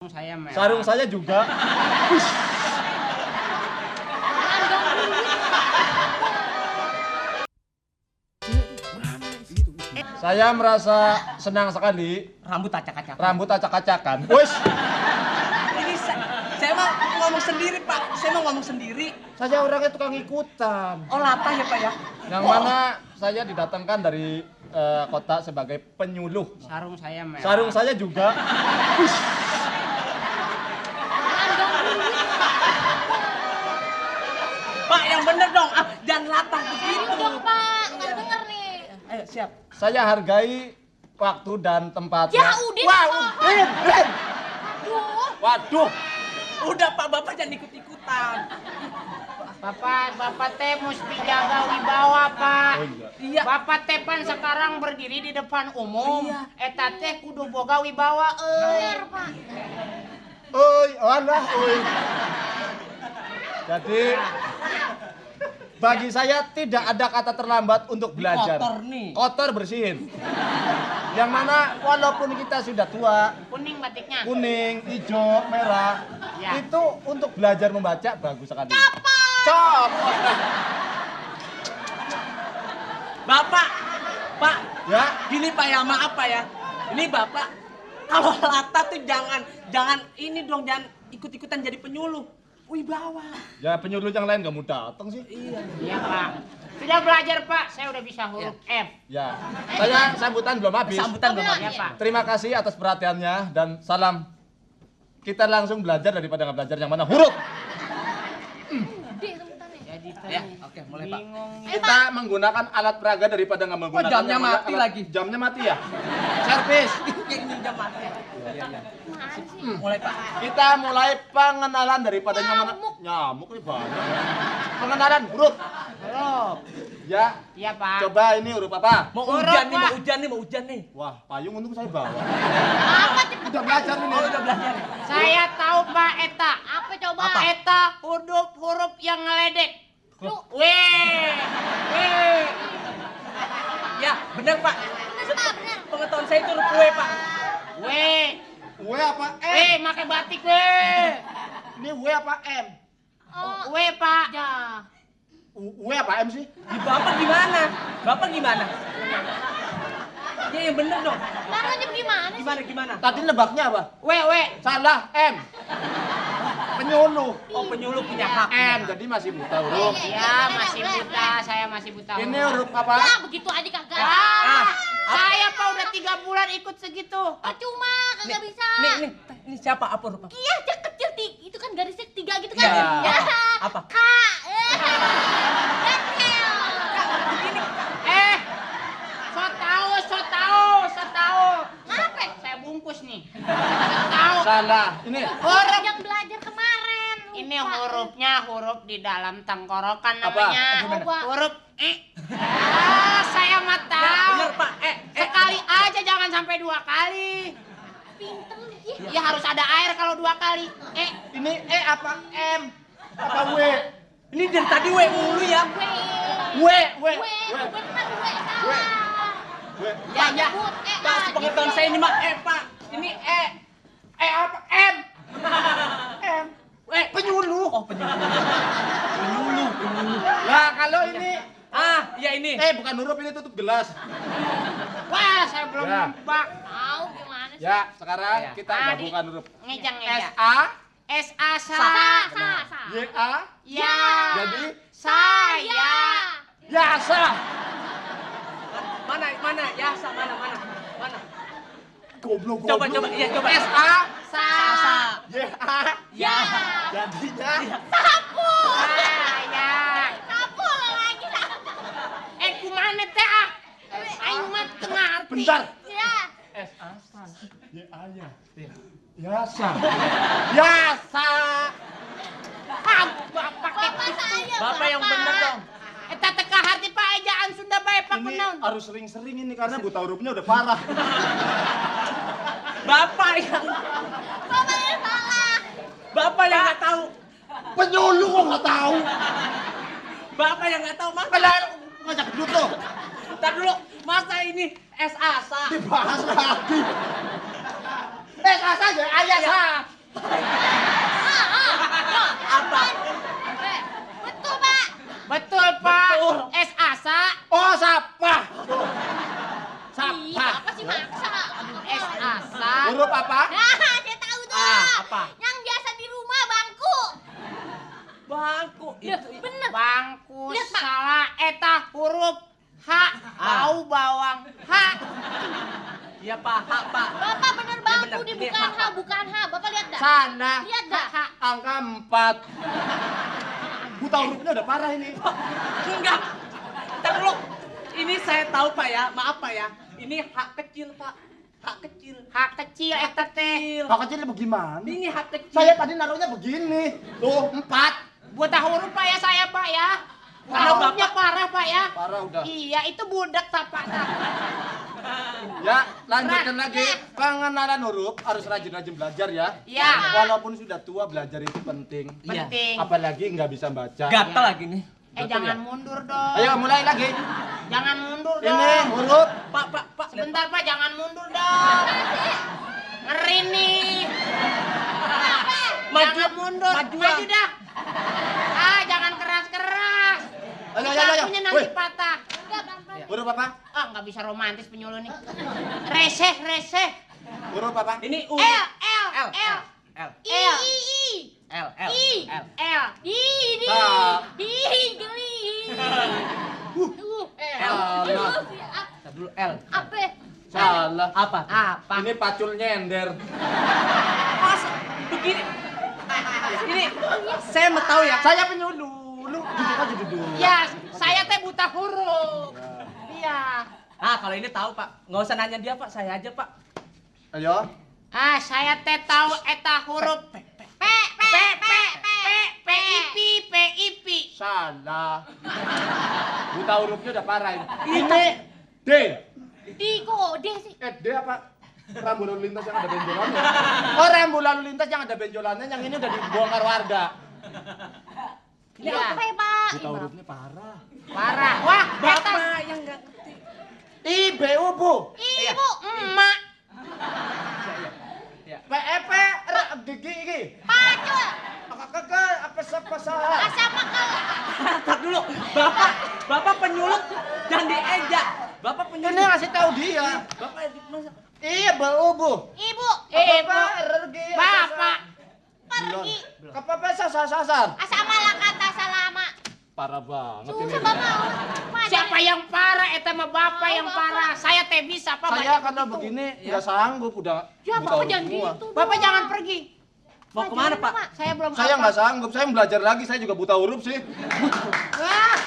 Saya merah. Sarung saya juga. Saya merasa senang sekali. Rambut acak-acakan. Rambut acak-acakan. Wes, Ini saya mau ngomong sendiri, Pak. Saya mau ngomong sendiri. saya orangnya tukang ikutan. Oh, latah ya, Pak ya? Yang mana saya didatangkan dari kota sebagai penyuluh. Sarung saya merah. Sarung saya juga. Pak, yang bener dong. Ah, jangan latah begitu. Dong Pak, nggak denger nih. Ayo, siap. Saya hargai waktu dan tempatnya. Ya udah. Wah, Pak. Udin. Aduh. Waduh. Udah, Pak, Bapak jangan ikut-ikutan. Bapak teh mesti jaga wibawa, Pak. Oh, iya. Iya. Bapak teh pan sekarang berdiri di depan umum. Iya. Eta teh kudu boga wibawa, Bener Pak. Oi, alah, oi. Jadi bagi saya tidak ada kata terlambat untuk belajar. Kotor nih. Kotor bersihin. Yang mana walaupun kita sudah tua, Kuning batiknya. kuning, hijau, merah, Ya. itu untuk belajar membaca bagus sekali. Copot. Bapak, Pak, Ya, gini Pak ya, maaf Pak ya. Ini Bapak kalau latah tuh jangan ini dong, jangan ikut-ikutan jadi penyuluh. Wibawa. ya penyuluh yang lain kamu datang sih. Iya. Iya, Pak. Sudah belajar, Pak. Saya udah bisa huruf F. Ya, saya sambutan belum habis. Sambutan belum Ya, habis. Pak. Terima kasih atas perhatiannya dan salam. Kita langsung belajar daripada nggak belajar yang mana huruf. Gede sebutannya. Jadi teh Ya, oke, mulai Pak. bingung. Kita menggunakan alat peraga daripada nggak menggunakan jamnya yang mana mati alat- lagi. Jamnya mati ya. Servis. Ini jam mati. Mana sih? Mulai Pak. Kita mulai pengenalan daripada yang mana. Nyamuk. Nyamuk ini banyak. Pengenalan huruf. Huruf. Ya. Iya, Pak. Coba ini huruf apa? Mau Huruf, hujan nih, Pak. mau hujan nih, mau hujan nih. Wah, payung untung saya bawa. Apa cepet? Udah belajar ini. Oh, udah belajar. Saya tahu, Pak, eta. Apa coba? Apa? Eta huruf yang ngeledek. Yuk. Weh. Weh. Ya, benar Pak. Bener Pak, bener. Pengetahuan saya itu huruf W Pak. Weh. W apa M? Weh, pakai batik, weh. Ini W apa M? Oh, Weh, Pak. ya. W apa M sih? Di Bapak gimana? Bapak gimana? Ya yang bener dong. Taruhnya gimana sih? Gimana? Tadi nebaknya apa? Weh. Salah, M. Penyuluh. Oh, penyuluh punya hak. M, jadi masih buta huruf. Ya, masih buta. Saya masih buta. Ini huruf apa? Ya begitu aja kagak. Saya Pak udah 3 bulan ikut segitu. Percuma kagak bisa. Ini siapa? Apa huruf apa? Iya, dia kecil itu kan garisnya 3 gitu kan. Ya. Ya. Apa? K. Kecil. Eh, so tahu. Apa? Saya bungkus nih. Tahu. Salah. Ini Orang yang belajar kemarin. Ini lupa. hurufnya huruf di dalam tenggorokan Apa? namanya. Gimana? Coba. Huruf E. Saya mah tahu. Bener Pak. Sekali aja jangan sampai 2 kali. Pinter nih. Ya harus ada air kalau 2 kali. ini E apa M? Apa W? Ini dari tadi W mulu ya. W. Bener salah. W. Ya. Nyebut Pak, pengetahuan saya ini mah Pak. Ini E. E apa M? M. Penyuluh. Oh, penyuluh. Nah, kalau ini Ah, ya ini. bukan huruf, ini tutup gelas. Wah, saya belum Ya. nampak. Tahu gimana sih? Ya, sekarang Ya. kita Ah, gabungkan huruf. Ngejang. S-A, Sa. Sa. Y-A, Ya. jadi Saya. Yasa. Mana? Ya, mana? Goblok. Coba. Iya, coba. S-A, Sa. Y-A, Ya. jadinya Sapu. Saya. Sapu lagi. Kumane teh ah? Aing mah tengah arti. bentar. Ya. S-A, san. Y-A, ya. Yasa. Yasa. Ah, pakai Bapak saya. Bapak yang bener dong. eta teh ka hati Pak ejaan Sunda bae Pak Ini kunaon. harus sering-sering ini karena buta hurufnya udah parah. Bapak yang nggak tahu. Penyuluh kok nggak tahu. Bapak yang nggak tahu, Mas. Kalian ngajak dulu tuh. Ntar dulu, masa ini S.A. Dibahas lagi. Asa aja ayah sa. Apa? Betul, Pak. Betul, Pak. Betul. Es asa. Oh, sapa. Ih, Sapa. apa sih maksa? Es asa. Huruf apa? Nah, saya tahu tuh. Apa? Yang biasa di rumah bangku. Bangku. Ya, Itu bener. Bangku Lihat, Pak. salah eta huruf H. Bau bawang H. Iya, Pak. Hak, Pak. Bapak bener Iya, bangku bener. di Ini bukan hak, H, bukan H. Bapak lihat dah. Sana. Lihat dah. Angka 4. Buta hurufnya udah parah ini. Enggak. Ntar dulu. Ini saya tahu, Pak ya. Maaf, Pak ya. Ini hak kecil, Pak. Hak kecil. H kecil eta teh. Kok kecilnya bagaimana? Ini hak kecil. Saya tadi naruhnya begini. Tuh, 4. Buta huruf Pak ya saya, Pak ya. Kalau Hurufnya parah, Pak ya. Parah udah. Iya, itu budak tapak. Ya, lanjutkan lagi. Pengenalan huruf harus rajin-rajin belajar ya. Ya. Walaupun sudah tua, belajar itu penting. Iya. Penting. Apalagi nggak bisa baca. Gatal lagi nih. Betul Jangan ya? mundur dong. Ayo mulai lagi. Jangan mundur dong. Ini huruf. Pak, Pak, Pak. Sebentar, Pak, jangan mundur dong. Ngeri nih. Maju. Jangan mundur. Maju, Maju dah. Jangan keras-keras. Ayo, ayo, ayo. Sakunya nanti Woi. patah. Enggak, Bang. Huruf apa? Nggak bisa romantis penyuluh nih. Reseh, reseh. Huruf apa? Ini U. L, L, L. L. L. I, I. L. L. I. L. L. Di, di. Sa. Di, geli. L. Ntar dulu L. Apa? Salah. Apa? Apa? Ini pacul nyender. Mas, begini. Ini saya mau tahu ya. Saya penyuluh. Lu duduk aja duduk. Ya, saya teh buta huruf. Iya. Ah, kalau ini tahu, Pak. Nggak usah nanya dia, Pak. Saya aja, Pak. Ayo. Saya teh tahu eta huruf P, P, I, P. Salah. Buta hurufnya udah parah ini. Ini D. Di kode sih. D apa? Rambu lalu lintas yang ada benjolannya. Oh, rambu lalu lintas yang ada benjolannya, yang ini udah dibongkar warga. Ini Iya. apa ya, Pak? Buta hurufnya parah. Parah. Wah, eta Bapak yang nggak ngerti. IBU, Bu. Ibu. emak. PEP, gigi, gigi. Pacul. Kakak, apa salah? Asal makal. Ntar dulu. Bapak penyulut dan diejak. Bapak Ini penyulut. ngasih tahu dia. Bapak masa Iya, Bu. Ibu. Bapak. Pergi. Kepepet sasar. Asal malah kata salama. Parah banget ini. Susah mau. Siapa yang parah? Eta mah bapak yang parah. Saya teh bisa, Pak. Saya banyak karena begitu. begini nggak sanggup udah Ya, buta Bapak huruf jangan semua. gitu. Bapak jangan pergi. mau kemana, Pak? Saya belum Saya nggak sanggup, saya belajar lagi, saya juga buta huruf sih. Wah,